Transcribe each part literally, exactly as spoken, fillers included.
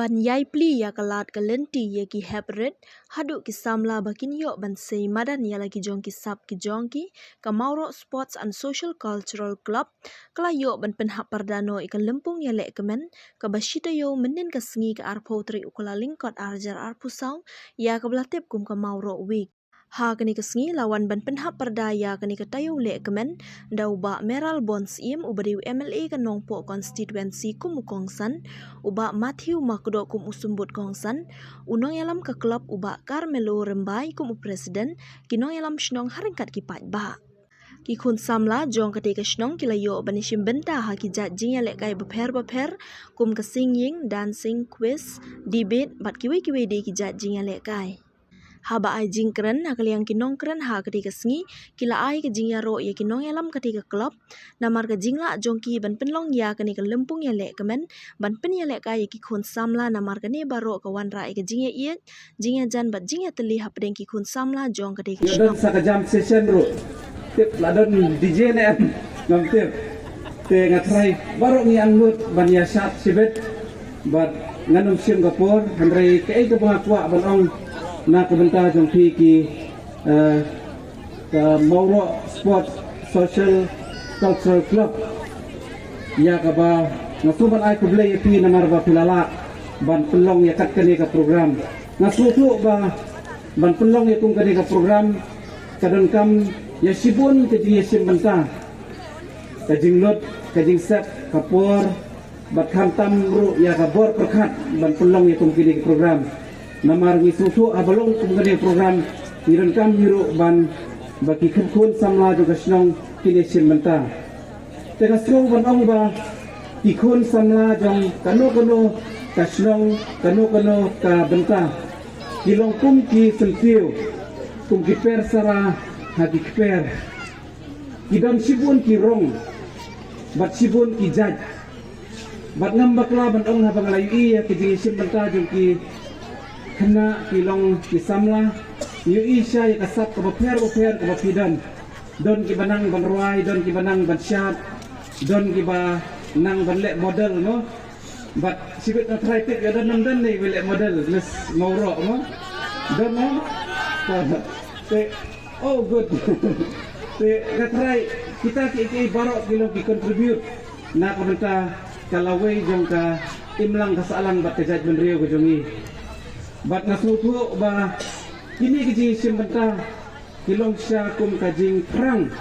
Ban ïai plie ïa ka lad ka lynti ïa ki hep rit haduh ki samla ba kin ïoh ban sei madan ïa la ki jong ki sap ki jong ki, ka Mawroh Sports and Social Cultural Club ka la ïoh ban pynhap pyrda noh ïa ka lympung ïalehkmen kaba shi taïew mynnin ka sngi ka arphew tarik u Kyllalyngkot arhajar arphew saw, ïa kaba la tip kum ka Mawroh Week. Ha kane ka sngi la wan ban pynhap pyrda ïa kane ka taïew lehkmen da u Bah Mayralborn Syiem uba dei u M L A ka Nongpoh constituency kum u kongsan, u Bah Matthew Makdoh kum u symbud kongsan, u nongïalam ka club u Bah Carmelo Rymbai kum u president, ki nongïalam shnong ha ryngkat ki paidbah. Ki khun samla jong katei ka shnong ki la ïoh ban ïashim bynta ha ki jait jingïalehkai bapher bapher kum ka singing, dancing, quiz, debate bad kiwei kiwei de ki jait jingïalehkai. Haba ai jingkren ha ka liang ki nongkren ha katei ka sngi, ki la ai ka jingïaroh ïa ki nongïalam katei ka club namar ka jinglah jong ki ban pynlong ïa kane ka lympung ïalehkmen ban pynïalehkai ïa ki khun samla namar kane baroh ka wanrah ïa ka jingïaieit, jingïajan bad jingïatylli hapdeng ki khun samla jong katei ka shnong. Don sa ka jam session ruh. Tip la don D J ne em? Ngam tip. Te nga trai baroh ngi angnud ban ïashad shibit. Bad ngan ym shim ka por, hynrei kaei kaba nga kwah ban ong na ka bynta jong phi ki, eh, ka Mawroh Sports Social Cultural Club, ïa kaba nga sngewbha ban ai khublei ïa phi namar ba phi la lah ban pynlong ïa kat kane ka program. Nga sngewthuh ba ban pynlong ïa kum kane ka program ka donkam ïa shibun ka jingïashim bynta, ka jinglut, ka jingsep, ka por, bad khamtam ruh ïa ka bor pyrkhat ban pynlong ïa kum kine ki program. Namar ngi sngewthuh haba long kum kine ki program ngi donkam hi ruh ban ba ki khun samla jong ka shnong kin ïashim bynta. Te nga sngew ban ong ba ki khun samla jong kano kano ka shnong, kano kano ka bynta, ki long kum ki syntiew, kum ki per sara ha ki kper. Ki don shibun ki rong bad shibun ki jait. Bad ngam bakla ban ong haba nga la ïohi ïa ka jingïashim bynta jong ki khynnah ki long ki samla, ïohi sha ïa ka sap kaba pher bapher kaba phi don. Don kiba nang ban rwai, don kiba nang ban shad, don kiba nang ban leh model, mo. Bad shibit nga trai tip ïa don, nang don ne ba leh model Miss Mawroh, mo. Don, mo. Te, oh, good. Te nga trai kita ki, ki baroh ki long ki contribute na ka bynta ka lawei jong ka imlang ka sahlang bad ka jaitbynriew ka jong ngi. Bad nga sngewthuh ba kine ki jingïashim bynta ki long sha kum ka jingthrang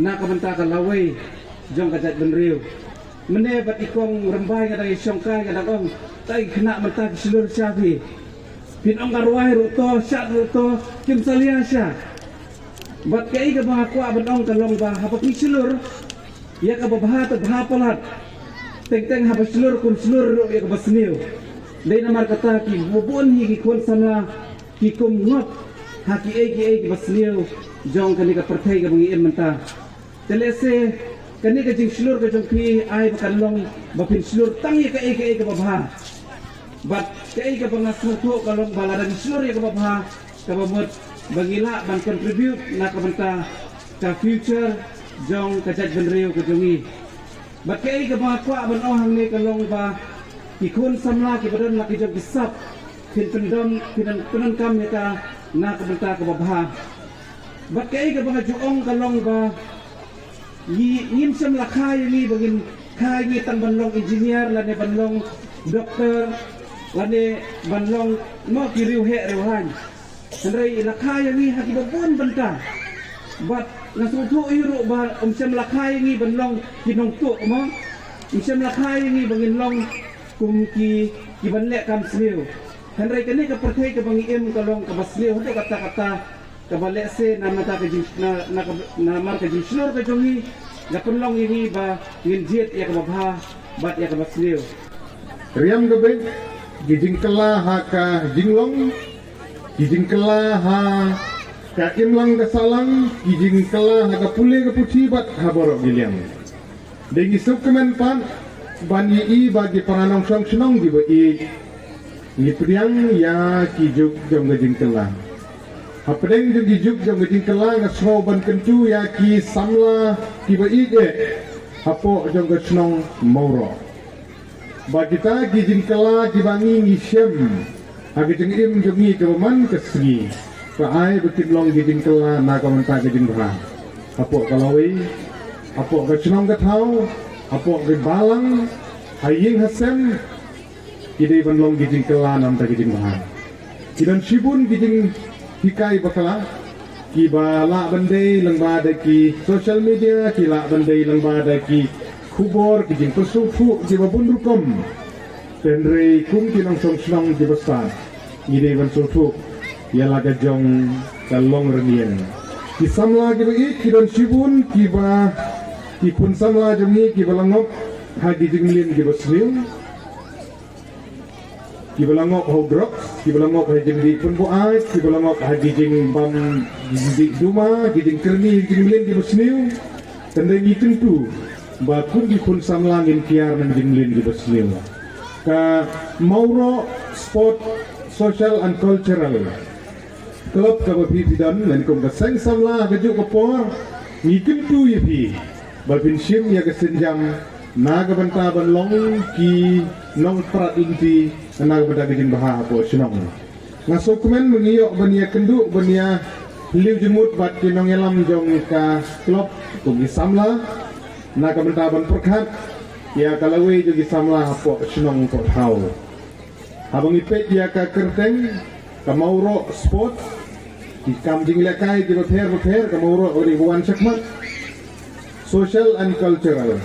na ka bynta ka lawei jong ka jaitbynriew. Mynne bad i kong Rymbai nga dang ïashongkai, nga dang ong, tai ki khynnah mynta ki shlur sha phi. Phin ong ka rwai ruh to, shad ruh to, kim salia sha. Bad kaei kaba nga kwah ban ong ka long ba haba phi shlur ïa kaba bha te bha palat. Teng teng haba shlur kum shlur ruh ïa kaba sniew. Dei namar kata ki bun hi ki khun samla ki kum ngop ha kiei kiei kiba sniew jong kane ka pyrthei kaba ngi im mynta. Te lehse kane ka jingshlur ka jong phi ai ba kan long ba phin shlur tang ïa kaei kaei kaba bha. Bad kaei kaba nga sngewthuh ka long ba lada ngi shlur ïa kaba bha, kaba mut ba ngi lah ban contribute na ka bynta ka future jong ka jaitbynriew ka jong ngi. Bad kaei kaba nga kwah ban ong hangne ka long ba ki khun samla kiba don la ki jong ki sap, phin pyndon, phin pyndonkam ïa ka na ka bynta kaba bha. Bad kaei kaba nga ju ong ka long ba ngi, ngim shym la kha ïa ngi ba ngin kha ïa ngi tang ban long engineer lane ban long doctor lane ban long, mo, ki riewheh riewhaiñ. Hynrei la kha ïa ngi ha kiba bun bynta. Bad nga sngewthuh hi ruh ba ym shym la kha ïa ngi ban long ki nongtuh, mo. Ym shym la kha ïa ngi ba ngin long kum ki, ki ban leh kam sniew. Hynrei kane ka pyrthei kaba ngi im ka long kaba sniew haduh katta katta, kaba lehse namar ka jing, na, na, namar ka jingshlur ka jong ngi, la pynlong ïa ngi ba ngin jied ïa kaba bha bad ïa kaba sniew. Riam ka beit, ki jingkylla ha ka jinglong, ki jingkylla ha ka imlang ka sahlang, ki jingkylla ha ka pule ka puthi bad ha baroh ki liang. Dei ngi sngewkmen pat ban ïohi ba ki para nongshong shnong kiba ïeit, ngi pdiang ïa ki juk jong ka jingkylla. Hapdeng jong ki juk jong ka jingkylla nga sngew ban kyntu ïa ki samla kiba ïeit eh hapoh jong ka shnong Mawroh. Ba kita ki jingkylla kiba ngi ngi shem ha ka jingim jong ngi kaba man ka sngi, ka ai ba kin long ki jingkylla na ka bynta ka jingbha hapoh ka lawei, hapoh ka shnong ka thaw, hapoh ka balang, ha ïing ha sem. Ki dei ban long ki jingkylla na ka bynta ka jingbha. Ki don shibun ki jinghikai bakla kiba lah ban dei lyngba da ki social media, ki lah ban dei lyngba da ki khubor, ki jingpynsngewthuh kiba bun rukom. Hynrei kum ki nongshong shnong kiba stad, ngi dei ban sngewthuh ïa la ka jong ka long rynïeng. Ki samla kiba ïeit ki don shibun, kiba, ki khun samla jong ngi kiba la ngop ha ki jingmlien kiba sniew, kiba la ngop ha u drugs, kiba la ngop ha jingdih pynbuaid, kiba la ngop ha ki jingbam, jingdih duma, ki jingkyrni, ki jingmlien kiba sniew. Tang dei ngi kyntu ba kum ki khun samla ngin kiar na ki jingmlien kiba sniew. Ka Mawroh Sport, Social and Cultural Club kaba phi phi don, ngan kum ka seng samla ha kajuh ka por, ngi kyntu ïa phi ba phin shim ïa ka sienjam na ka bynta ban long ki nongprat lynti na ka bynta ka jingbha hapoh shnong. Nga sngewkmen ba ngi ïoh ban ïa kynduh ban ïa lynti jingmut bad ki nongïalam jong ka club, kum ki samla, na ka bynta ban pyrkhat ïa ka lawei jong ki samla hapoh shnong hapoh thaw. Haba ngi peit ïa ka kyrteng ka Mawroh Sport, ki kam jinglehkai kiba pher bapher, ka Mawroh ka dei ka wan shakhmat, social and cultural.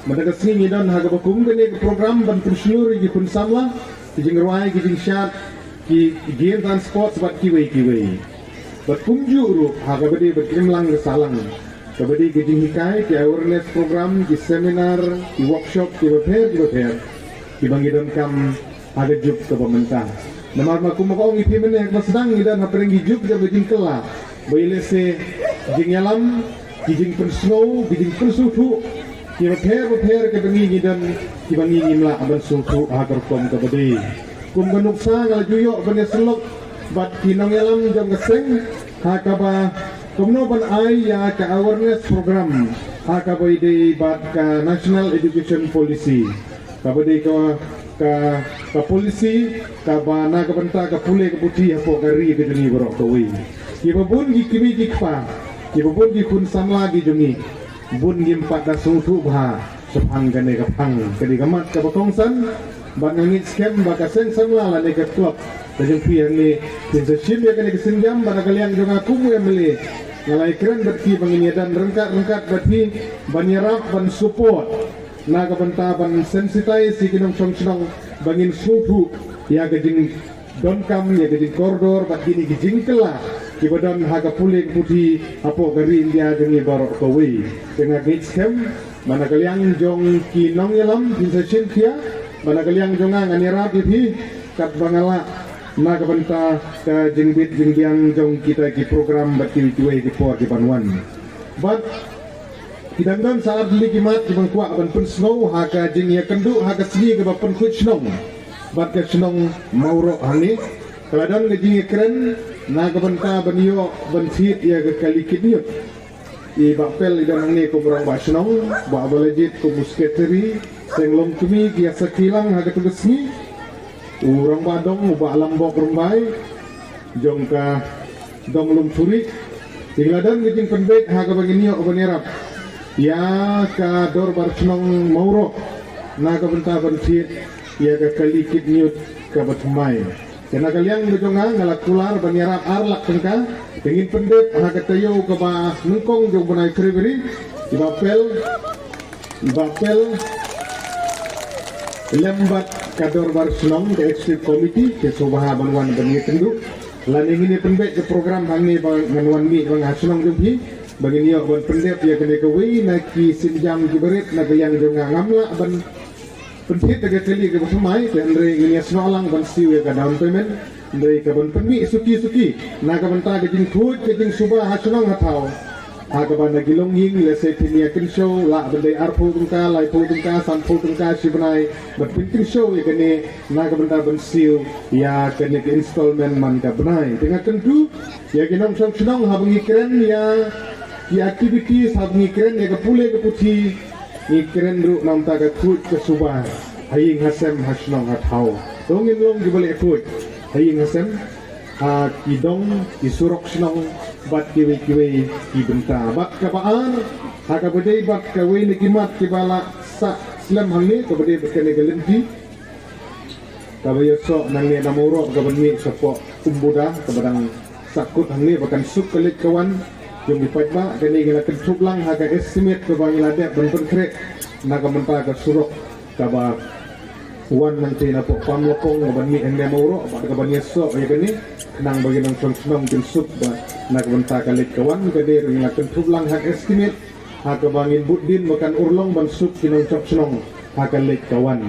Mynta ka sngi ngi don ha kaba kum kane ka program ban pynshlur ïa ki khun samla, ki jingrwai, ki jingshad, ki games and sports bad kiwei kiwei. Bad kumjuh ruh ha kaba dei ban imlang ka sahlang, kaba dei ka jinghikai, ki awareness program, ki seminar, ki workshop kiba pher kiba pher, kiba ngi donkam ha ka juk kaba mynta. Namar ma kum ba ka ong ïa phi mynne ha kaba sdang ngi don hapdeng ki juk jong ka jingkylla, ba ïalehse jingïalam, ki jingpynsngew, ki jingpynsngewthuh kiba pher bapher kaba ngi ngi don, kiba ngi ngim lah ban sngewthuh ha ka rukom kaba dei. Kum ka nuksa nga la ju ïoh ban ïasyllok bad ki nongïalam jong ka seng ha kaba kumno ban ai ïa ka awareness program ha kaba ïadei bad ka National Education Policy, kaba dei ka, ka, ka policy kaba na ka bynta ka pule ka puthi hapoh ka ri ka jong ngi baroh kawei. Kiba bun ki kmie ki kpa, kiba bun ki khun samla ki jong ngi, bun ngim pat da sngewthuh bha shaphang kane ka phang, ka dei ka mat kaba kongsan. Bad nga ngeit skhem ba ka seng samla lane ka club ka jong phi hangne, phin sa shim ïa kane ka sienjam, bad na ka liang jong nga kum u M L A, nga la ïakren bad phi ba ngin ïadon ryngkat ryngkat bad phi ban ïarap ban support na ka bynta ban sensitize ïa ki nongshong shnong ba ngin sngewthuh ïa ka jingdonkam, ïa ka jingkordor bad kine ki jingkylla kiba don ha ka pule ka puthi hapoh ka ri India jong ngi baroh kawei. Te nga ngeit skhem ba na ka liang jong ki nongïalam phin sa shim khia, ba na ka liang jong nga ngan ïarap ïa phi katba nga lah na ka bynta ka jingbit jingbiang jong kita ki program bad kiwei kiwei ki por ki ban wan. Bad ki dang don sa ar tylli ki mat kiba nga kwah ban pynsngew ha ka jingïakynduh ha ka sngi kaba pynkhuid shnong bad ka shnong Mawroh hangne. Ka la don ka jingïakren na ka bynta ban ïoh ban thied ïa ka kali kit ñiut. I Bah Pel i don hangne kum u rangbah shnong, Bah Balajied kum u sekretari, seng longkmie ki ïa sakhi lang ha katu ka sngi. U rangbah dong u Bah Lambok Rymbai jong ka dong Lum Thuri. Te la don ka jingpynbeit ha kaba ngin ïoh ban ïarap ïa ka dorbar shnong Mawroh na ka bynta ban thied ïa ka kali kit ñiut kaba thymmai. Te na ka liang ka jong nga nga la kular ban ïarap ar lak tyngka. Te ngin pyndep ha ka taïew kaba nyngkong jong u bnai February. I Bah Pel, i Bah Pel lem bad ka dorbar shnong, ka executive committee, te sngewbha ban wan ban ïakynduh. Lane ngin ïa pynbeit ka program hangne ba ngan wan mih ba nga ha shnong jong phi, ba ngin ïoh ban pyndep ïa kane kawei na ki sienjam kiba rit. Na ka liang jong nga ngam lah ban pynthied da ka kali kaba thymmai, te hynrei ngin ïa snoh lang ban siew ïa ka down payment. Hynrei ka ban pynmih suki suki na ka bynta ka jingkhuid ka jingsuba ha shnong ha thaw, ha kaba na ki longïing, lehse phin ïa kynshew, lah ban dei arphew tyngka, laiphew tyngka, sanphew tyngka shi bnai, bad phin kynshew ïa kane na ka bynta ban siew ïa kane ka installment man ka bnai. Te nga kyntu ïa ki nongshong shnong, haba ngi kren ïa ki activities, haba ngi kren ïa ka pule ka puthi, ngi kren ruh na ka bynta ka khuid ka suba. ha ïing ha sem, ha shnong ha thaw. To ngin long kiba leh khuid ha ïing ha sem, ha ki dong, ki surok shnong bad kiwei kiwei ki bynta. Bad kaba ar, ha kaba dei bad kawei na ki mat kiba la sah slem hangne, kaba dei bad kane ka lynti kaba ïasoh nangne na Mawroh, kaba mih shapoh Umbuda, kaba dang sahkut hangne ba kan suk ka leit ka wan jong ki paidbah. Kane ngi la kynthup lang ha ka estimate kaba ngi la dep ban pynkhreh na ka bynta ka surok kaba wan nangtei napoh Pamlapong, kaba mih hangne Mawroh, bad kaba ïasoh ïa kane, khnang ba ki nongshong shnong kin suk ba na ka bynta ka leit ka wan. Ka dei ruh ngi la kynthup lang ha ka estimate ha kaba ngin bud dien ba kan urlong ban suk ki nongshong shnong ha ka leit ka wan.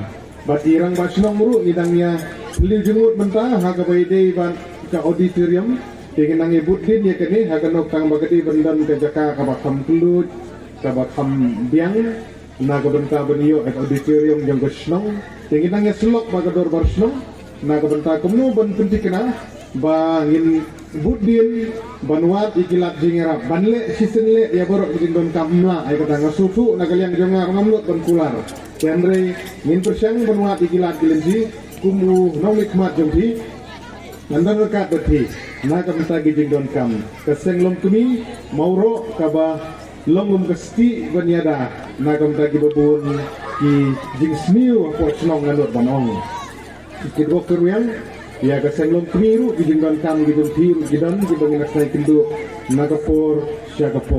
Bad i rangbah shnong ruh ngi dang ïa plie jingmut mynta ha kaba ïadei bad ka auditorium. Te ngi nang ïa bud dien ïa kane ha kano ka tang ba ka dei ban don ka jaka kaba kham kylluid, kaba kham biang, na ka bynta ban ïoh ïa ka auditorium jong ka shnong. Te ngi nang ïa sylloh bad ka dorbar shnong na ka bynta kumno ban pynthikna ba ngin bud dien ban wad ïa ki lad jingïarap, ban leh shisien leh ïa baroh ki jingdonkam. Ym lah ïa kata, nga sngewthuh na ka liang jong nga ruh ngam nud ban kular. Hynrei ngin pyrshang ban wad ïa ki lad ki lynti kum u nongmihkhmat jong phi. Ngan don ryngkat bad phi na ka bynta ki jingdonkam. Ka Seng Longkmie Mawroh kaba long kum ka stieh ban ïada na ka bynta kiba bun ki jingsniew hapoh shnong, ngan nud ban ong. Ki dei ki rwiang ïa ka Seng Longkmie ruh, ki jingdonkam ki jong phi ruh ki don, kiba ngin ïa sngew kynduh na ka por sha ka por.